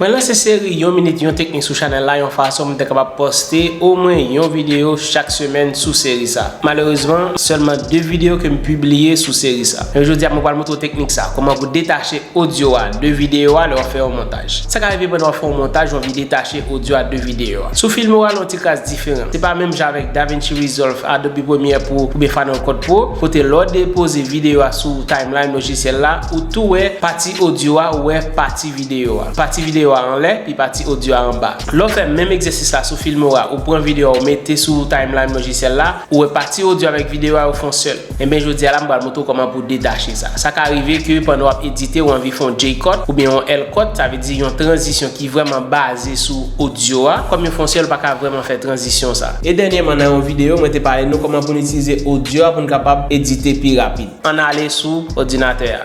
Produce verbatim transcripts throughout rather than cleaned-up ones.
Mwen lanse seri yon minit yon teknik sou chanèl la yon fason pou m te kapab poste omwen yon videyo chak semèn sou seri sa. Malerezman, sèlman de videyo ke m pibliye sou seri sa. Men jodi a, mwen pral montre w teknik sa, kòman pou detache odyo a de videyo a lè w ap fè yon montaj. Sa ka rive pandan w ap fè yon montaj, w anvi detache odyo a de videyo a. Sou Filmora, l yon ti kras diferan. Se pa menm jan avèk DaVinci Resolve, Adobe Premiere Pro oubyen Final Cut Pro, kote lè w depoze videyo a sou timeline lojisyèl la, ou tou wè pati odyo a, ou wè pati videyo a. Pati videyo a anlè, pi pati odyo a anba. Lè w fè menm egzèsis la sou Filmora, ou pran videyo a, ou mete sou timeline lojisyèl la, ou wè pati odyo avèk videyo a yo fè yon sèl. Enben, jodi a la, m pral montre w kòman pou detache sa. Sa ka rive ke pandan w ap edite, ou anvi fè yon J-cut oubyen yon L-cut, sa vle di yon tranzisyon ki vrèman baze sou odyo a. Kòm yo fè yon sèl, ou pa ka vrèman fè tranzisyon sa. E dènyèman, nan yon videyo, mwen te pale nou kòman pou n itilize odyo a pou n kapab edite pi rapid. Ann ale sou òdinatè a.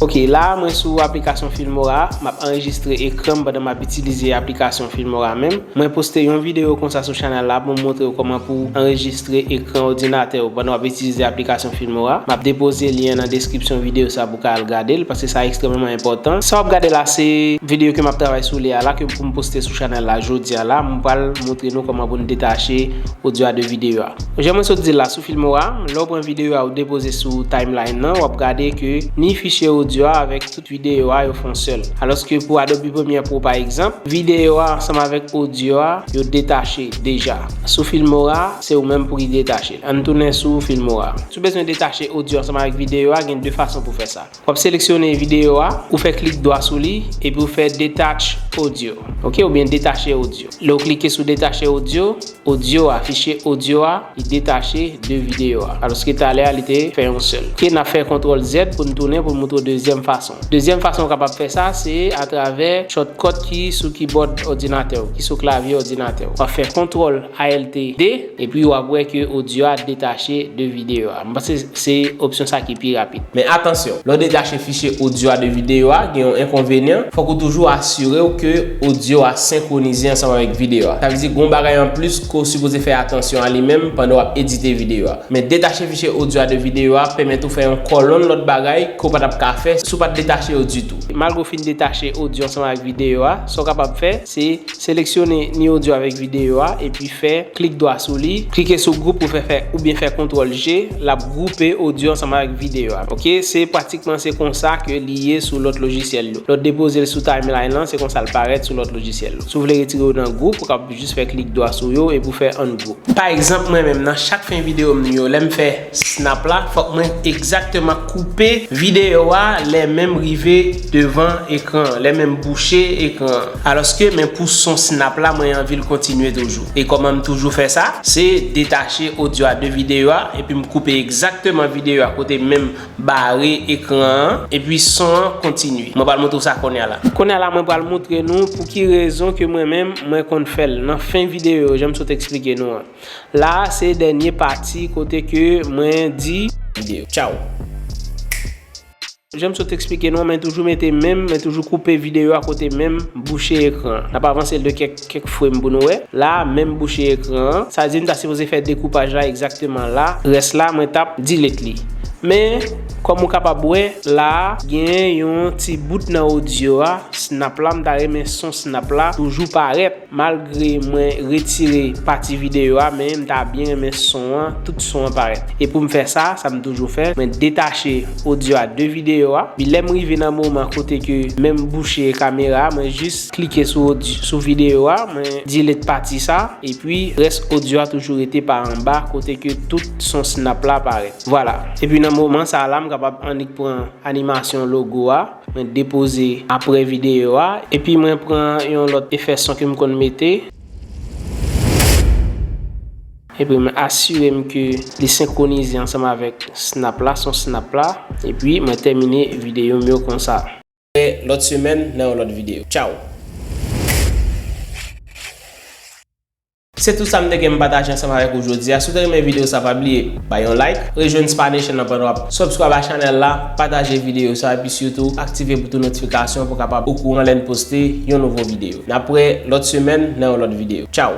Ok, la a mwen sou aplikasyon Filmora, m ap anrejistre ekran m pandan m ap itilize aplikasyon Filmora menm. Mwen poste yon videyo konsa sou chanèl la pou m montre w kòman pou anrejistre ekran òdinatè w pandan w ap itilize aplikasyon Filmora. M ap depoze lyen nan deskripsyon videyo sa pou w ka al gade l, paske sa ekstrèmeman enpòtan. Sa w ap gade la se videyo ke m ap travay sou li a la, ke pou m poste sou chanèl la jodi a la. M pral montre nou kòman pou n detache odyo a de videyo a. Jan mwen sot di l la sou Filmora, lè w pran videyo a ou depoze sou timeline nan, w ap gade ke ni fichye odyo a avèk tout videyo a yo fè yon sèl. Alòske pou Adobe Premiere Pro pa egzanp, videyo a ansanm avèk odyo a yo detache deja. Sou Filmora, se ou menm pou ki detache l. Ann tounen sou Filmora. Si w bezwen detache odyo ansanm avèk videyo a, gen de fason pou fè sa. W ap seleksyone videyo a, ou fè klik dwa sou li, epi w fè detach odyo. Ok, oubyen detache odyo. Lè w klike sou detache odyo, odyo a, fichye odyo a, li detache de videyo a. Alòske talè a, li te fè yon sèl. Ok, n ap fè kontwòl Z pou n tounen pou n montre w dezyèm fason. Dezyèm fason w kapab fè sa, se atravè shortcut ki sou keyboard òdinatè w, ki sou klavye òdinatè w. W ap fè kontwòl A L T D, epi w ap wè ke odyo a detache de videyo a. M panse se opsyon sa ki pi rapid. Men atansyon, lè w detache fichye odyo a de videyo a, gen yon enkonvenyan, fòk ou toujou asire w ke odyo a senkwonize ansanm avèk videyo a. Sa vle di, gen yon bagay anplis ke w sipoze fè atansyon a li menm pandan w ap edite videyo a. Men detache fichye odyo a de videyo a pèmèt ou fè yon kòlonn lòt bagay ke w pa t ap ka fè si w pa t detache yo ditou. Malgre w fin detache odyo ansanm avèk videyo a, sa w kapab fè, se seleksyone ni odyo avèk videyo a, epi fè klik dwa sou li, klike sou gwoup pou fè, fè, oubyen fè kontwòl G, l ap gwoupe odyo ansanm avèk videyo a. Ok, se pratikman se konsa ke li ye sou lòt lojisyèl yo. Lè w depoze l sou timeline lan, se konsa l parèt sou lòt lojisyèl yo. Si w vle retire yo nan gwoup, ou kapab jis fè klik dwa sou yo epi w fè ungroup. Pa egzanp, mwen menm, nan chak fen videyo m yo, lè m fè snap la, fòk mwen egzakteman koupe videyo a lè men m rive devan ekran an, lè men m bouche ekran an. Alòske, men pou son snap la, mwen anvi l kontinye toujou. E kòman m toujou fè sa? Se detache odyo a de videyo a, epi m koupe egzakteman videyo a kote men m bare ekran an, epi son an kontinye. Mwen pral montre w sa kounye a la. Kounye a la, mwen pral montre nou pou ki rezon ke mwen menm, mwen konn fè l nan fen videyo yo, jan m sot eksplike nou an. La a, se dènye pati kote ke mwen di videyo. Tchaw. Jan m sot eksplike nou an, mwen toujou mete men m, mwen toujou koupe videyo a kote men m bouche ekran an. N ap avanse l de kèk, kèk frame pou nou wè. La a, men m bouche ekran an. Sa di m ta sipoze fè dekoupaj la egzakteman la. Rès la, mwen t ap delete li. Men, kòm ou kapab wè, la a, gen yon ti bout nan odyo a, snap la, m ta renmen son snap la toujou parèt. Malgre mwen retire pati videyo a, men m ta byen renmen son an, tout son an parèt. E pou m fè sa, sa m toujou fè, mwen detache odyo a de videyo a. Epi lè m rive nan moman kote ke men m bouche kamera a, mwen jis klike sou odi-, sou videyo a, mwen delete pati sa, epi rès odyo a toujou rete pa anba kote ke tout son snap la parèt. Vwala. Epi nan moman sa a la, m kapab annik pran animasyon logo a. Mwen depoze apre videyo a, epi mwen pran yon lòt efè son ke m konn mete. Epi mwen asire m ke li senkwonize ansanm avèk snap la, son snap la, epi mwen tèmine videyo m yo konsa. Lòt semèn, nan yon lòt videyo. Tchaw! Se tout sa m te gen m pataje ansanm avèk ou jodi a. Si w te renmen videyo sa, pa bliye bay yon like, rejwenn Spa Nation nan pandan w ap subscribe a chanèl la, pataje videyo sa, epi sitou aktive bouton notifikasyon pou w kapab okouran lè n poste yon nouvo videyo. N ap wè lòt semèn nan yon lòt videyo. Tchaw!